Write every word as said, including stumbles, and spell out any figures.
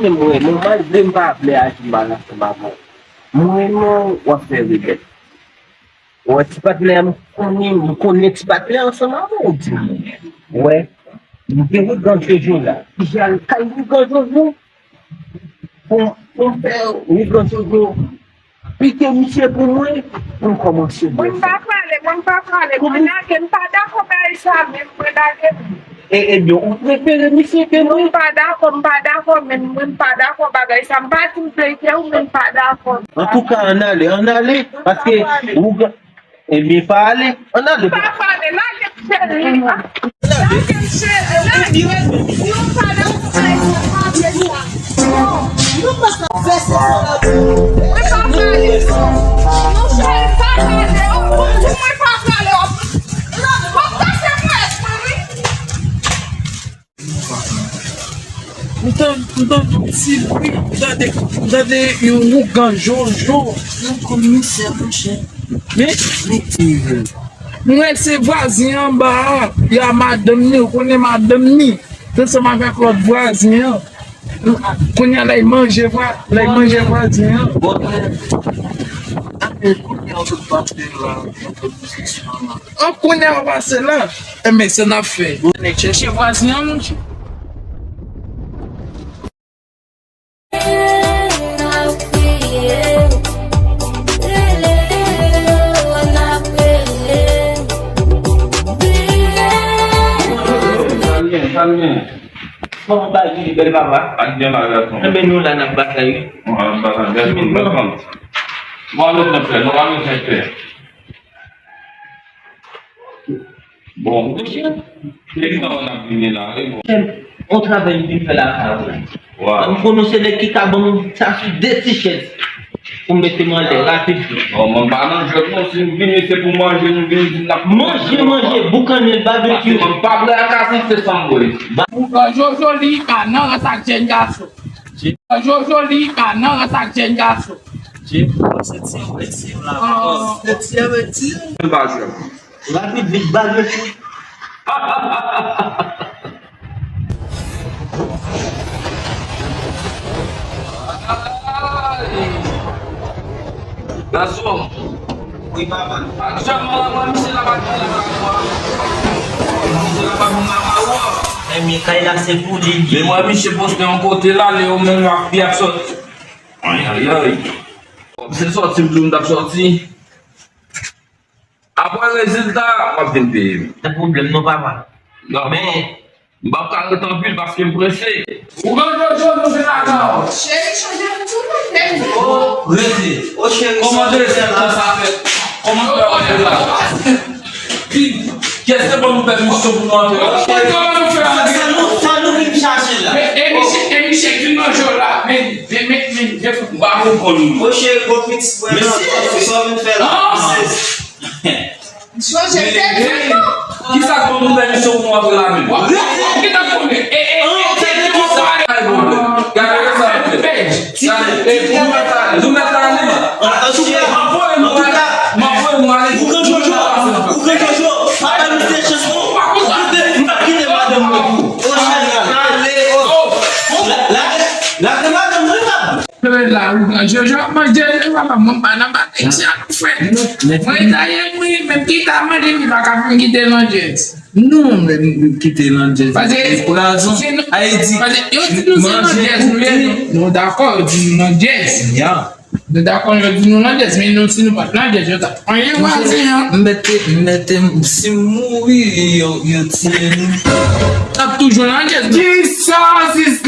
Mwen, mwen, malgre m pa vle aji mal ansanm avè w, mwen, non, w ap fè rebèl. Ou wè ti patnè m konnen, m konnen ti patnè ansanm avè w, di m. Ou wè, m gen ougan Jojo la. Ki jan kay ougan Jojo? Pou, pou m fè ougan Jojo pike misye pou mwen, pou m kòmanse bwè sa. Mwen m pa prale, mwen m pa prale. Mwen lage, m pa dakò bagay sa, men mwen lage. E, ebyen, ou prefere misye ke mwen? Mwen pa dakò, m pa dakò, men mwen m pa dakò bagay sa. M pa di m vle fè ou, men m pa dakò. Antouka, ann ale, ann ale, paske ou ga-, ebyen, pa ale, ann ale. M pa prale, lage m, cheri. Lage m, cheri, lage m. Mwen pa dakò bagay sa, m pa vle sa. Non, nou pa ka fè se sa la pou nou. Mwen pa prale, non. Non, cheri, m pa prale, oh, mwen pa prale, oh. Lage m, kase mwen, espri, wi. M tann, m tann yon ti bri, m tande, m tande yon ougan Jojo. Yon komisè, monchè. Men, men, mwen se vwazen anba a, y a madanm ni, ou konnen madanm ni, ansanm avèk lòt vwazen an. Kounye a, l al manje vwa-, l al manje vwazen an. Bon, men, kounye a, ou tout pase la, nan diskisyon an. An kounye a pase la, enben se n ap fè. Nèg chèche vwazen an, monchè. Kòman bagay yo, bèl papa? Ak byen la, gason. Enben, nou la, n ap batay, wi. Bon, n ap batay, gason, bèl fanm. Bon, nou fè, nou pa bezwen fè. Bon, monchè, se ki sa w ap vini la, wi, bon. On travay m vin fè lakay ou la. Waw. M konnen se nèg ki ka ban m sa sou de ti chèz pou m mete m anlè rapid. Bon, mwen pa nan jwèt non, si m vini se pou manje, nou vini di n ap manje, manje, boukannen, babekyou. Paske mwen pa bwè ak asanse san m bwè. Ba- Jojo li pa nan rans ak jèn gason. Jojo li pa nan rans ak jèn gason. Jim, se ti, se ti la. Se ti avèk ti. Mwen pa jwèt. Rapid, vit, bal, mèsi. Gason. Wi, papa. Aktyèlman la, mwen, misye la pa gen la, papa. Misye la pa gen la, papa. Men, men kay la, se pou li. Men mwen, misye poste yon kote la, Leo menm ap, li ap sòti. Ay, ay, ay. Se sòti m di w m t ap sòti. Apre rezilta, w ap vin peye m. Pa gen pwoblèm non, papa. Dakò. Men, m p ap ka ret anpil paske m prese. Ou konn Jojo, nou vin lakay ou. Cheri, chanje m tou, men. Oh, rete. Oh, cheri, kòman sa te fè la? Kòman sa fèt? Kòman sa fèt la? Vin. Kiyès te ban nou pèmisyon pou nou antre la? Kòman nou fè antre? Sa nou, sa nou vin chache la? Men, e misye, e misye ki manje w la, men, men, men, men, men. M pa konprann nou. Oche, gwo pitit mwen nan, sa w vin fè la? Chanje tèt. Kisa k ban nou pèmisyon pou nou antre la menm? Ki ta konnen? E, e, e, e, e, gade sa. Gade, e, nou mèt ale, nou mèt ale. Antouka, antouka, ou pran Jojo, ou pran Jojo, pa bay misye chans non. Ou koute, m p ap kite madanm mwen pou ou. Oche, ale, ale, o. La, la, lage madanm mwen, papa. Lè la, ou pran Jojo ap manje, papa, mwen pa nan batay, se ak fè. Mwen dayè, mwen menm ki ta manje, li pa ka fè m kite landjèz. Non, men m kite landjèz. Paske, prazon, si nou, Ayiti, paske yo di nou se landjèz nou ye, nou, nou dakò, yo di nou landjèz. Ya. Nou dakò, yo di nou landjèz, men nou, si nou pa t landjèz, yo t ap anyen vwazen an. M mete, m mete, si m mouri, yo, yo tiye nou. N ap toujou landjèz, non? Jesus is